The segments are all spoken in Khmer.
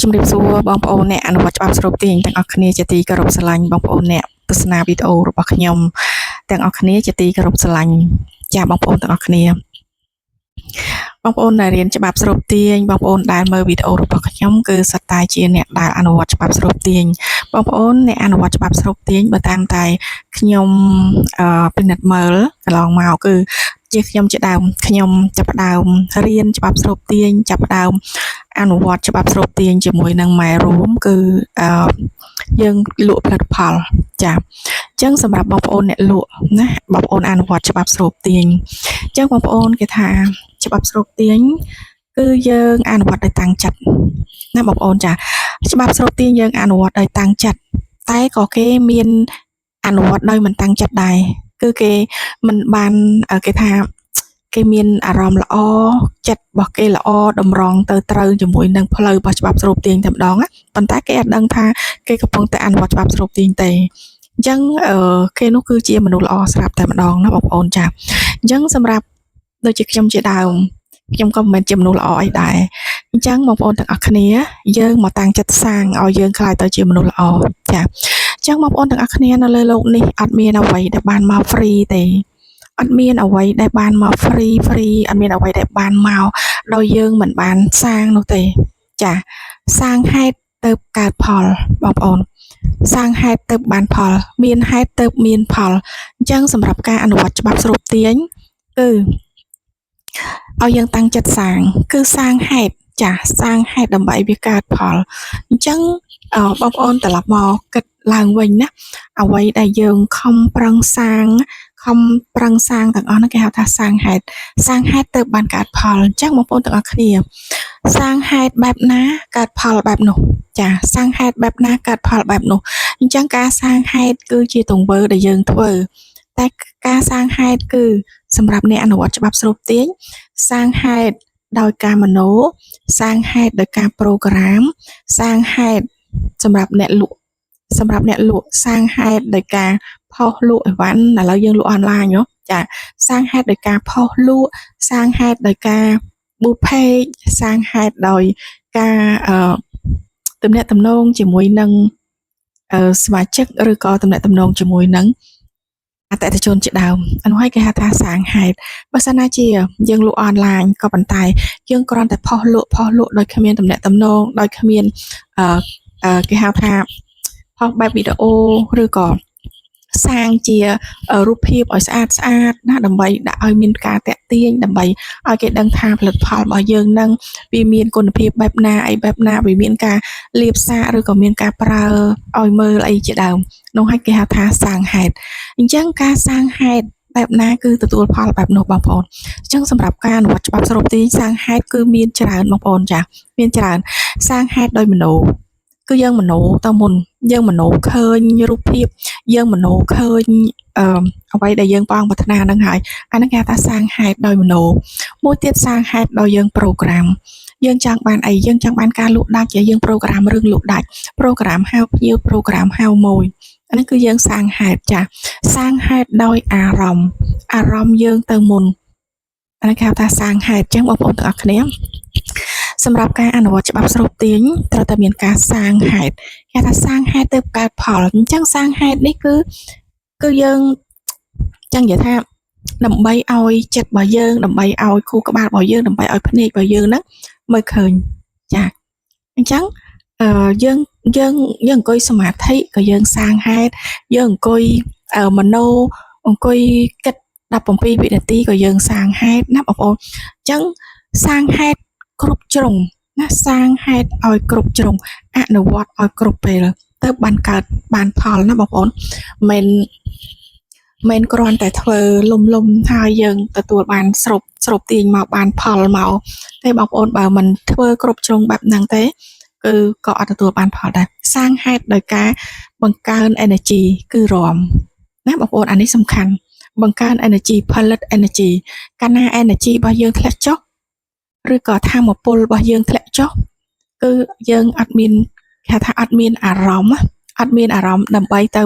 ជំរាបសួរបងប្អូនអ្នកអនុវត្តច្បាប់ស្រូបទាញទាំងអស់គ្នាជាទីគោរពស្រឡាញ់បងប្អូនអ្នកទស្សនាវីដេអូរបស់ខ្ញុំទាំងអស់គ្នាជាទីគោរពស្រឡាញ់ចាបងប្អូនទាំងអស់គ្នាបងប្អូនដែលរៀនច្បាប់ស្រូបទាញបងប្អូនដែលមើលវីដេអូរបស់ខ្ញុំគឺសុទ្ធតែជាអ្នកដែលអនុវត្តច្បាប់ស្រូបទាញបងប្អូនអ្នកអនុវត្តច្បាប់ស្រូបទាញបើតាមតែខ្ញុំពិនិត្យមើលកន្លងមកគឺជាខ្ញុំជាដើមខ្ញុំចាប់ផ្ដើមរៀនច្បាប់ស្រូបទាញចាប់ផ្ដើមអនុវត្តច្បាប់ស្រូបទាញជាមួយនឹងម៉ែរួមគឺអឺយើងលក់ផលិតផលចាអញ្ចឹងសម្រាប់បងប្អូនអ្នកលក់ណាបងប្អូនអនុវត្តច្បាប់ស្រូបទាញអញ្ចឹងបងប្អូនគេថាច្បាប់ស្រូបទាញគឺយើងអនុវត្តដោយតាំងចិត្តណាបងប្អូនចាច្បាប់ស្រូបទាញយើងអនុវត្តដោយតាំងចិត្តតែក៏គេមានអនុវត្តដោយមិនតាំងចិត្តដែរគឺគេមិនបានគេថាគេមានអារម្មណ៍ល្អចិត្តរបស់គេល្អតម្រង់ទៅត្រូវជាមួយនឹងផ្លូវរបស់ច្បាប់ស្រូបទាញតែម្ដងណាប៉ុន្តែគេអត់ដឹងថាគេកំពុងតែអនុវត្តច្បាប់ស្រូបទាញទេអញ្ចឹងគេនោះគឺជាមនុស្សល្អស្រាប់តែម្ដងណាបងប្អូនចាអញ្ចឹងសម្រាប់ដូចជាខ្ញុំជាដើមខ្ញុំក៏មិនមែនជាមនុស្សល្អអីដែរអញ្ចឹងបងប្អូនទាំងអស់គ្នាយើងមកតាំងចិត្តសាងឲ្យយើងក្លាយទៅជាមនុស្សល្អចាអញ្ចឹងបងប្អូនទាំងអស់គ្នានៅលើโลกនេះអត់មានអ្វីដែលបានមក free ទេអត់មានអ្វីដែលបានមក free free អត់មានអ្វីដែលបានមកដោយយើងមិនបានសាងនោះទេចាសាងហេតុទៅកើតផលបងប្អូនសាងហេតុទៅបានផលមានហេតុទៅមានផលអញ្ចឹងសម្រាប់ការអនុវត្តច្បាប់ស្រូបទាញគឺឲ្យយើងតាំងចិត្តសាងគឺសាងហេតុចាសាងហេតុដើម្បីវាកើតផលអញ្ចឹងបងប្អូនត្រឡប់មកគិតឡើងវិញណាអ្វីដែលយើងខំប្រឹងសាងខំប្រឹងសាងទាំងអស់ហ្នឹងគេហៅថាសាងហេតុសាងហេតុទៅបានកើតផលអញ្ចឹងបងប្អូនទាំងអស់គ្នាសាងហេតុបែបណាកើតផលបែបនោះចាសាងហេតុបែបណាកើតផលបែបនោះអញ្ចឹងការសាងហេតុគឺជាទង្វើដែលយើងធ្វើតែការសាងហេតុគឺសម្រាប់អ្នកអនុវត្តច្បាប់ស្រូបទាញសាងហេតុដោយការមโนសាងហេតុដោយការប្រូក្រាមសាងហេតុសម្រាប់អ្នកលក់សម្រាប់អ្នកលក់សាងហេតុដោយការផុសលក់អីវ៉ាន់ឥឡូវយើងលក់អនឡាញហ៎ចាសាងហេតុដោយការផុសលក់សាងហេតុដោយការប៊ូផេកសាងហេតុដោយការអឺទំនាក់ទំនងជាមួយនឹងសមាជិកឬក៏ទំនាក់ទំនងជាមួយនឹងអតិថិជនជាដើមអានោះហើយគេហៅថាសាងហេតុបើសិនណាជាយើងលក់អនឡាញក៏ប៉ុន្តែយើងគ្រាន់តែផុសលក់ផុសលក់ដោយគ្មានទំនាក់ទំនងដោយគ្មានអឺគេហៅថាផុសបែបវីដេអូឬក៏សាងជារូបភាពឲ្យស្អាតស្អាតណាដើម្បីដាក់ឲ្យមានការតាក់ទាញដើម្បីឲ្យគេដឹងថាផលិតផលរបស់យើងនឹងវាមានគុណភាពបែបណាអីបែបណាវាមានការលាបសាកឬក៏មានការប្រើឲ្យមើលអីជាដើមនោះហើយគេហៅថាសាងហេតុអញ្ចឹងការសាងហេតុបែបណាគឺទទួលផលបែបនោះបងប្អូនអញ្ចឹងសម្រាប់ការអនុវត្តច្បាប់ស្រូបទាញសាងហេតុគឺមានច្រើនបងប្អូនចាមានច្រើនសាងហេតុដោយមโนគឺយើងមโนទៅមុនយើងមโนឃើញរូបភាពយើងមโนឃើញអឺអ្វីដែលយើងប៉ងប្រាថ្នានឹងហើយអាហ្នឹងគេហៅថាសាងហេតុដោយមโนមួយទៀតសាងហេតុដោយយើងប្រូក្រាមយើងចង់បានអីយើងចង់បានការលក់ដាច់យើងប្រូក្រាមរឿងលក់ដាច់ប្រូក្រាមហៅភ្ញៀវប្រូក្រាមហៅម៉ួយអានេះគឺយើងសាងហេតុចាសាងហេតុដោយអារម្មណ៍អារម្មណ៍យើងទៅមុនអានេះគេហៅថាសាងហេតុអញ្ចឹងបងប្អូនទាំងអស់គ្នាសម្រាប់ការអនុវត្តច្បាប់ស្រូបទាញត្រូវតែមានការសាងហេតុគេថាសាងហេតុទៅកើតផលអញ្ចឹងសាងហេតុនេះគឺគឺយើងចង់និយាយថាដើម្បីឲ្យចិត្តរបស់យើងដើម្បីឲ្យខួរក្បាលរបស់យើងដើម្បីឲ្យភ្នែករបស់យើងហ្នឹងមើលឃើញចាអញ្ចឹងអឺយើងយើងយើងអង្គុយសមាធិក៏យើងសាងហេតុយើងអង្គុយមโนអង្គុយគិត17វិនាទីក៏យើងសាងហេតុណាបងប្អូនអញ្ចឹងសាងហេតុគ្រប់ជ្រុងណាសាងហេតុឲ្យគ្រប់ជ្រុងអនុវត្តឲ្យគ្រប់ពេលទៅបានកើតបានផលណាបងប្អូនមិនមិនគ្រាន់តែធ្វើលុំលុំហើយយើងទទួលបានស្រូបស្រូបទាញមកបានផលមកតែបងប្អូនបើមិនធ្វើគ្រប់ជ្រុងបែបហ្នឹងទេគឺក៏អត់ទទួលបានផលដែរសាងហេតុដោយការបង្កើន energy គឺរំណាបងប្អូនអានេះសំខាន់បង្កើន energy ផលិត energy កាលណា energy របស់យើងធ្លាក់ចុះឬក៏ធម៌ពលរបស់យើងធ្លាក់ចុះគឺយើងអត់មានគេថាអត់មានអារម្មណ៍អត់មានអារម្មណ៍ដើម្បីទៅ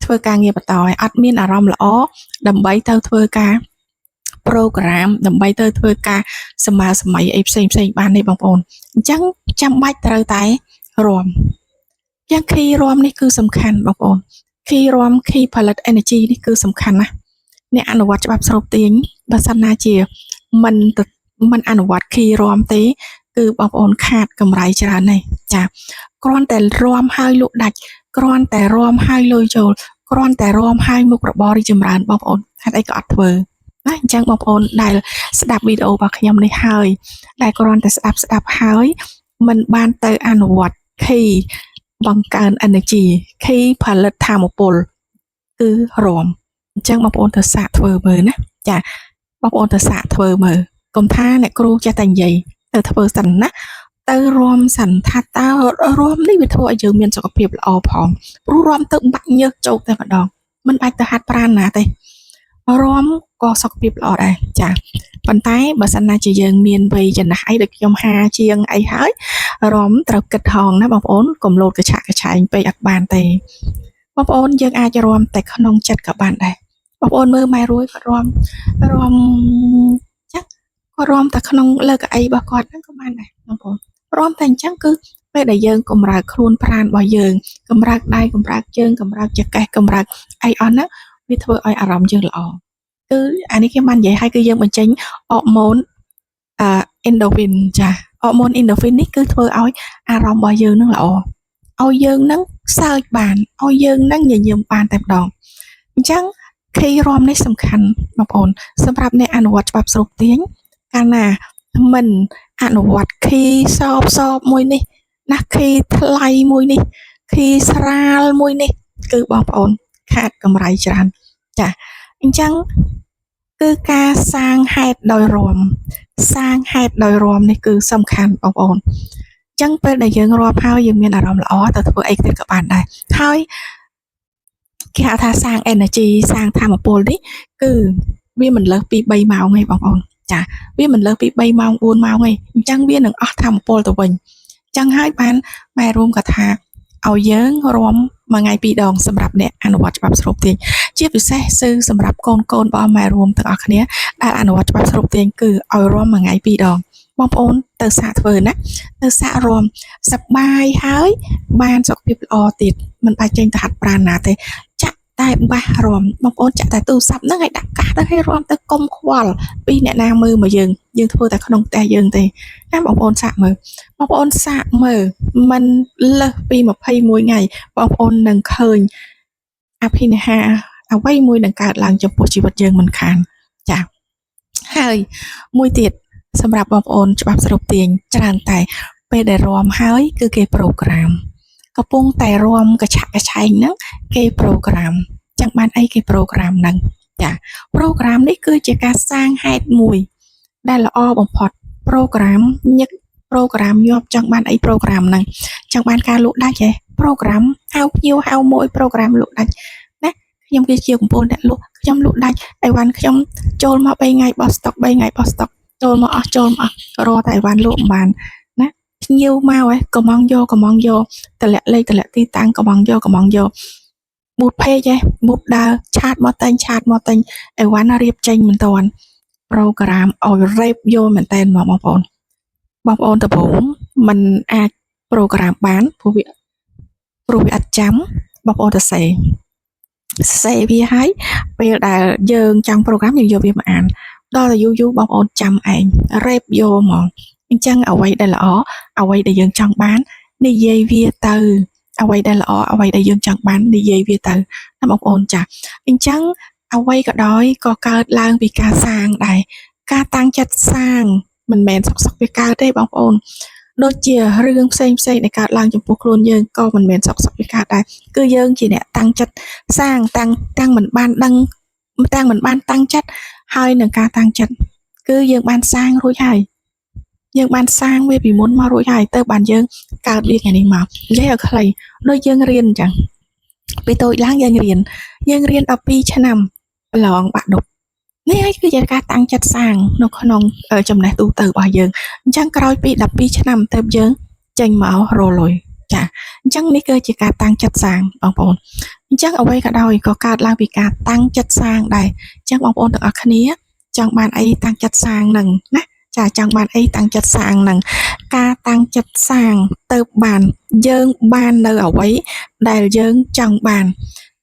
ធ្វើការងារបន្តឲ្យអត់មានអារម្មណ៍ល្អដើម្បីទៅធ្វើការ program ដើម្បីទៅធ្វើការសម័យសម័យអីផ្សេងផ្សេងបានទេបងប្អូនអញ្ចឹងចាំបាច់ត្រូវតែរាំយ៉ាង key រាំនេះគឺសំខាន់បងប្អូន key រាំ key ផលិត energy នេះគឺសំខាន់ណាស់អ្នកអនុវត្តច្បាប់ស្រូបទាញបើសិនណាជាមិនទៅមិនអនុវត្ត key រាំទេ គឺបងប្អូនខាតកម្រៃច្រើនណាស់ចាគ្រាន់តែរាំហើយលក់ដាច់គ្រាន់តែរាំហើយលុយចូលគ្រាន់តែរាំហើយមុខរបររីកចម្រើនបងប្អូនហេតុអីក៏អត់ធ្វើណាអញ្ចឹងបងប្អូនដែលស្ដាប់វីដេអូរបស់ខ្ញុំនេះហើយដែលគ្រាន់តែស្ដាប់ស្ដាប់ហើយមិនបានទៅអនុវត្ត key បង្កើន energy key ផលិតថាមពលគឺរាំអញ្ចឹងបងប្អូនទៅសាកធ្វើមើលណាចាបងប្អូនទៅសាកធ្វើមើលកុំថាអ្នកគ្រូចេះតែនិយាយទៅធ្វើសិនណាទៅរាំសិនថាតើរាំនេះវាធ្វើឲ្យយើងមានសុខភាពល្អផងព្រោះរាំទៅបាក់ញើសជោគតែម្ដងមិនបាច់ទៅហាត់ប្រាណណាទេរាំក៏សុខភាពល្អដែរចាប៉ុន្តែបើសិនណាជាយើងមានវ័យចំណាស់អីដូចខ្ញុំ50ជាងអីហើយរាំត្រូវគិតហងណាបងប្អូនកុំលោតកឆាក់កឆែងពេកអត់បានទេបងប្អូនយើងអាចរាំតែក្នុងចិត្តក៏បានដែរបងប្អូនមើលម៉ែរួយគាត់រាំរាំចឹងគាត់រាំតែក្នុងលើកៅអីរបស់គាត់ហ្នឹងក៏បានដែរបងប្អូនរាំតែអញ្ចឹងគឺពេលដែលយើងកម្រើកខ្លួនប្រាណរបស់យើងកម្រើកដៃកម្រើកជើងកម្រើកចង្កេះកម្រើកអីអស់ហ្នឹងវាធ្វើឲ្យអារម្មណ៍យើងល្អគឺអានេះខ្ញុំបាននិយាយឲ្យគឺយើងបញ្ចេញអរម៉ូនអឺ endorphin ចាអរម៉ូន endorphin នេះគឺធ្វើឲ្យអារម្មណ៍របស់យើងនឹងល្អឲ្យយើងនឹងសើចបានឲ្យយើងនឹងញញឹមបានតែម្ដងអញ្ចឹង key រាំនេះសំខាន់បងប្អូនសម្រាប់អ្នកអនុវត្តច្បាប់ស្រូបទាញកាលណាមិនអនុវត្ត key សបសបមួយនេះណា key ថ្លៃមួយនេះ key ស្រាលមួយនេះគឺបងប្អូនខាតកម្រៃច្រើនចាអញ្ចឹងគឺការសាងហេតុដោយរាំសាងហេតុដោយរាំនេះគឺសំខាន់បងប្អូនអញ្ចឹងពេលដែលយើងរាប់ហើយយើងមានអារម្មណ៍ល្អទៅធ្វើអីទៀតក៏បានដែរហើយគេហៅថាសាង energy សាងថាមពលនេះគឺវាមិនលើសពី3ម៉ោងទេបងប្អូនចាវាមិនលើសពី3ម៉ោង4ម៉ោងទេអញ្ចឹងវានឹងអស់ថាមពលទៅវិញអញ្ចឹងហើយបានម៉ែរួមក៏ថាឲ្យយើងរាំមួយថ្ងៃពីរដងសម្រាប់អ្នកអនុវត្តច្បាប់ស្រូបទាញជាពិសេសគឺសម្រាប់កូនកូនរបស់ម៉ែរួមទាំងអស់គ្នាដែលអនុវត្តច្បាប់ស្រូបទាញគឺឲ្យរាំមួយថ្ងៃពីរដងបងប្អូនទៅសាកធ្វើណាទៅសាករាំសប្បាយហើយបានសុខភាពល្អទៀតមិនបាច់ចេញទៅហាត់ប្រាណណាទេចាក់តែបាសរាំបងប្អូនចាក់តែទូរស័ព្ទហ្នឹងឲ្យដាក់កាសទៅឲ្យរាំទៅកុំខ្វល់ពីអ្នកណាមើលមកយើងយើងធ្វើតែក្នុងផ្ទះយើងទេណាបងប្អូនសាកមើលបងប្អូនសាកមើលមិនលើសពី21ថ្ងៃបងប្អូននឹងឃើញអភិនិហាអ្វីមួយនឹងកើតឡើងចំពោះជីវិតយើងមិនខានចាហើយមួយទៀតសម្រាប់បងប្អូនច្បាប់ស្រូបទាញច្រើនតែពេលដែលរាំហើយគឺគេ program កំពុងតែរាំកឆាក់កឆែងហ្នឹងគេ program ចឹងបានអីគេ program ហ្នឹងចា program នេះគឺជាការសាងហេតុមួយដែលល្អបំផុត program ញឹក program ញាប់ចង់បានអី program ហ្នឹងចង់បានការលក់ដាច់ហ៎ program ហៅភ្ញៀវហៅមួយ program លក់ដាច់ណាខ្ញុំគឺជាកំពូលអ្នកលក់ខ្ញុំលក់ដាច់អីវ៉ាន់ខ្ញុំចូលមក3ថ្ងៃបោះស្តុក3ថ្ងៃបោះស្តុកចូលមកអស់ចូលមកអស់រកតែអីវ៉ាន់លក់មិនបានណាភ្ញៀវមកហ៎កំងយកកំងយកតម្លាក់លេខតម្លាក់ទីតាំងកំងយកកំងយកប៊ូតពេកហ៎ប៊ូតដើរ chat មកតែង chat មកតែងអីវ៉ាន់រៀបចេញមិនតាន់ program ឲ្យរេបយកមែនតែនមកបងប្អូនបងប្អូនដំបូងมันអាច program បានព្រោះវាអត់ចាំបងប្អូនទៅសេសេវាឲ្យពេលដែលយើងចង់ program យើងយកវាមកអានដល់តែយូរយូរបងប្អូនចាំឯងរេបយកហ្មងអញ្ចឹងអ្វីដែលល្អអ្វីដែលយើងចង់បាននិយាយវាទៅអ្វីដែលល្អអ្វីដែលយើងចង់បាននិយាយវាទៅណាបងប្អូនចាអញ្ចឹងអ្វីក៏ដោយក៏កើតឡើងពីការសាងដែរការតាំងចិត្តសាងមិនមែនសុកសុកវាកើតទេបងប្អូនដូចជារឿងផ្សេងផ្សេងដែលកើតឡើងចំពោះខ្លួនយើងក៏មិនមែនសុកសុកវាកើតដែរគឺយើងជាអ្នកតាំងចិត្តសាងតាំងតាំងមិនបានដឹងតាំងមិនបានតាំងចិត្តហើយនឹងការតាំងចិត្តគឺយើងបានសាងរួចហើយយើងបានសាងវាពីមុនមករួចហើយទៅបានយើងកើតវាថ្ងៃនេះមកនិយាយឲ្យខ្លីដូចយើងរៀនអញ្ចឹងពីតូចឡើងយើងរៀនយើងរៀន12ឆ្នាំប្រឡងបាក់ឌុបនេះហើយគឺជាការតាំងចិត្តសាងនៅក្នុងចំណេះទូទៅរបស់យើងអញ្ចឹងក្រោយពី12ឆ្នាំទៅយើងចេញមករលុយចាអញ្ចឹងនេះគឺជាការតាំងចិត្តសាងបងប្អូនអញ្ចឹងអ្វីក៏ដោយក៏កើតឡើងពីការតាំងចិត្តសាងដែរអញ្ចឹងបងប្អូនទាំងអស់គ្នា ចង់បានអីតាំងចិត្តសាងនឹងណាចាចង់បានអីតាំងចិត្តសាងនឹងការតាំងចិត្តសាងទៅបានយើងបាននៅអ្វីដែលយើងចង់បាន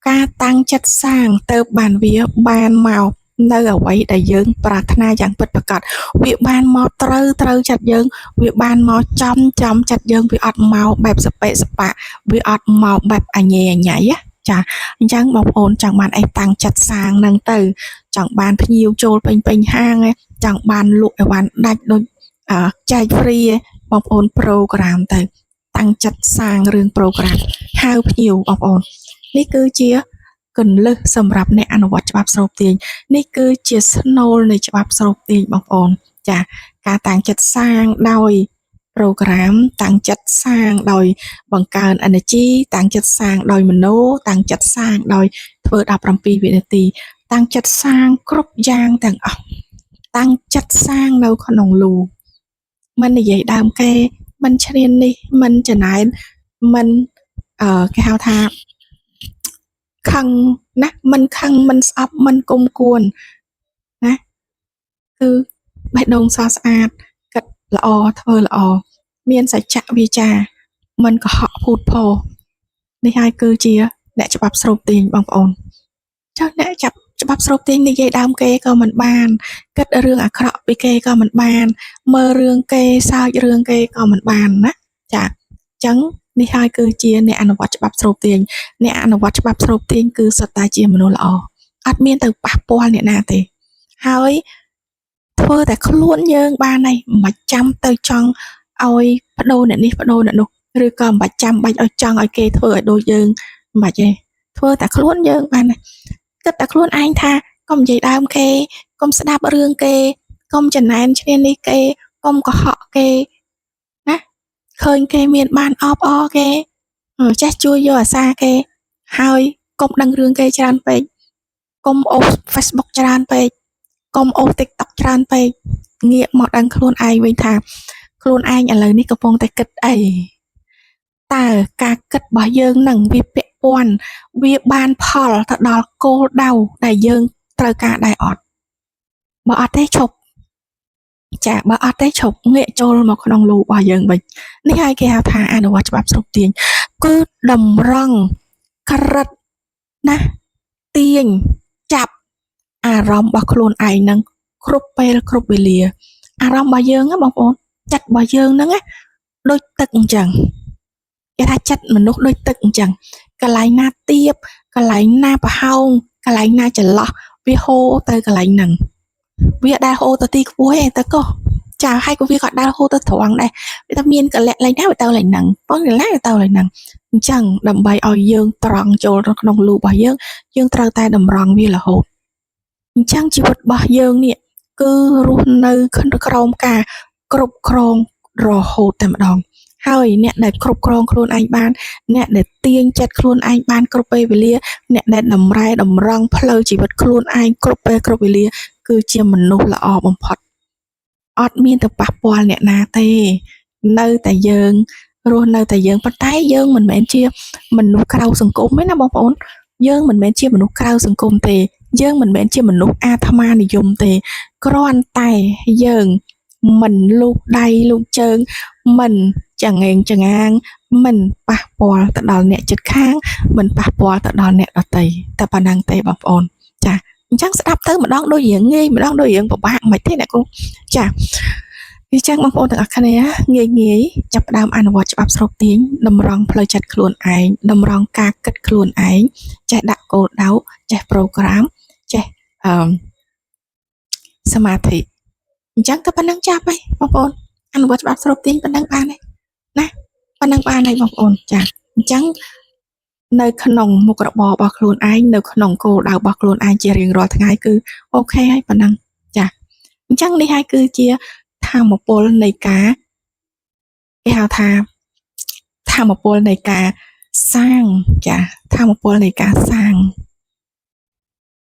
ការតាំងចិត្តសាងទៅបានវាបានមកនៅអ្វីដែលយើងប្រាថ្នាយ៉ាងពិតប្រាកដវាបានមកត្រូវត្រូវចិត្តយើងវាបានមកចំចំចិត្តយើងវាអត់មកបែបសប៉ិសប៉ៈវាអត់មកបែបអញេអញៃណាចាអញ្ចឹងបងប្អូនចង់បានអីតាំងចិត្តសាងនឹងទៅចង់បានភ្ញៀវចូលពេញពេញហាងឯងចង់បានលក់អីវ៉ាន់ដាច់ដូចចែក free ឯងបងប្អូន program ទៅតាំងចិត្តសាងរឿង program ហៅភ្ញៀវបងប្អូននេះគឺជាគន្លឹះសម្រាប់អ្នកអនុវត្តច្បាប់ស្រូបទាញនេះគឺជាស្នូលនៃច្បាប់ស្រូបទាញបងប្អូនចាការតាំងចិត្តសាងដោយ program តាំងចិត្តសាងដោយបង្កើន energy តាំងចិត្តសាងដោយមโนតាំងចិត្តសាងដោយធ្វើ17វិនាទីតាំងចិត្តសាងគ្រប់យ៉ាងទាំងអស់តាំងចិត្តសាងនៅក្នុងលូមិននិយាយដើមគេមិនឈ្នាននេះមិនចំណែនមិនគេហៅថាខឹងណាមិនខឹងមិនស្អប់មិនគុំគួនណាគឺបេះដូងសស្អាតគិតល្អធ្វើល្អមានសច្ចវាចាមិនកុហកភូតភរនេះហើយគឺជាអ្នកច្បាប់ស្រូបទាញបងប្អូនចុះអ្នកចាប់ច្បាប់ស្រូបទាញនិយាយដើមគេក៏មិនបានគិតរឿងអាក្រក់ពីគេក៏មិនបានមើលរឿងគេសើចរឿងគេក៏មិនបានណាចាអញ្ចឹងនេះហើយគឺជាអ្នកអនុវត្តច្បាប់ស្រូបទាញអ្នកអនុវត្តច្បាប់ស្រូបទាញគឺសុទ្ធតែជាមនុស្សល្អអត់មានទៅប៉ះពាល់អ្នកណាទេហើយធ្វើតែខ្លួនយើងបានហើយមិនចាំទៅចង់ឲ្យបដូរអ្នកនេះបដូរអ្នកនោះឬក៏មិនបាច់ចាំបាច់ឲ្យចង់ឲ្យគេធ្វើឲ្យដូចយើងមិនបាច់ទេធ្វើតែខ្លួនយើងបានហើយគិតតែខ្លួនឯងថាកុំនិយាយដើមគេកុំស្ដាប់រឿងគេកុំចំណែនឈ្នានីសគេកុំកុហកគេណាឃើញគេមានបានអបអរគេចេះជួយយកអាសាគេហើយកុំដឹងរឿងគេច្រើនពេកកុំអូស Facebook ច្រើនពេកកុំអូស TikTok ច្រើនពេកងាកមកដឹងខ្លួនឯងវិញថាខ្លួនឯងឥឡូវនេះកំពុងតែគិតអីតើការគិតរបស់យើងនឹងវាពាក់ព័ន្ធវាបានផលទៅដល់គោលដៅដែលយើងត្រូវការដែរអត់បើអត់ទេឈប់ចាបើអត់ទេឈប់ងាកចូលមកក្នុងលូរបស់យើងវិញនេះហើយគេហៅថាអនុវត្តច្បាប់ស្រូបទាញគឺតម្រង់ក្រិតណាទាញចាប់អារម្មណ៍របស់ខ្លួនឯងនឹងគ្រប់ពេលគ្រប់វេលាអារម្មណ៍របស់យើងណាបងប្អូនចិត្តរបស់យើងហ្នឹងណាដូចទឹកអញ្ចឹងគេថាចិត្តមនុស្សដូចទឹកអញ្ចឹងកន្លែងណាទៀបកន្លែងណាប្រហោងកន្លែងណាចន្លោះវាហូរទៅកន្លែងហ្នឹងវាដែលហូរទៅទីខ្ពស់ឯងទៅក៏ចាហើយក៏វាក៏ដើរហូរទៅត្រង់ដែរវាថាមានកលៈឡើងណាវាទៅឡើងហ្នឹងប៉ុនកលៈវាទៅឡើងហ្នឹងអញ្ចឹងដើម្បីឲ្យយើងត្រង់ចូលក្នុងលូរបស់យើងយើងត្រូវតែតម្រង់វារហូតអញ្ចឹងជីវិតរបស់យើងនេះគឺរស់នៅក្រោមការគ្រប់គ្រងរហូតតែម្ដងហើយអ្នកដែលគ្រប់គ្រងខ្លួនឯងបានអ្នកដែលទាញចិត្តខ្លួនឯងបានគ្រប់ពេលវេលាអ្នកដែលតម្រែតម្រង់ផ្លូវជីវិតខ្លួនឯងគ្រប់ពេលគ្រប់វេលាគឺជាមនុស្សល្អបំផុតអត់មានទៅប៉ះពាល់អ្នកណាទេនៅតែយើងរស់នៅតែយើងប៉ុន្តែយើងមិនមែនជាមនុស្សក្រៅសង្គមទេណាបងប្អូនយើងមិនមែនជាមនុស្សក្រៅសង្គមទេយើងមិនមែនជាមនុស្សអាត្មានិយមទេគ្រាន់តែយើងមិនលូកដៃលូកជើងមិនចងេងចងាងមិនប៉ះពាល់ទៅដល់អ្នកជិតខាងមិនប៉ះពាល់ទៅដល់អ្នកដទៃតែប៉ុណ្ណឹងទេបងប្អូនចាអញ្ចឹងស្ដាប់ទៅម្ដងដូចរៀងងាយម្ដងដូចរៀងពិបាកមិនទេអ្នកគ្រូចាអញ្ចឹងបងប្អូនទាំងអស់គ្នាងាយងាយចាប់ផ្ដើមអនុវត្តច្បាប់ស្រូបទាញតម្រង់ផ្លូវចិត្តខ្លួនឯងតម្រង់ការគិតខ្លួនឯងចេះដាក់គោលដៅចេះ program ចេះអឺសមាធិអញ្ចឹងក៏ប៉ុណ្ណឹងចាប់ហើយបងប្អូនអនុវត្តច្បាប់ស្រូបទាញប៉ុណ្ណឹងបានហើយណាប៉ុណ្ណឹងបានហើយបងប្អូនចាអញ្ចឹងនៅក្នុងមុខរបររបស់ខ្លួនឯងនៅក្នុងគោលដៅរបស់ខ្លួនឯងជារៀងរាល់ថ្ងៃគឺOK ហើយប៉ុណ្ណឹងចាអញ្ចឹងនេះហើយគឺជាធម៌ពលនៃការគេហៅថាធម៌ពលនៃការសាងចាធម៌ពលនៃការសាង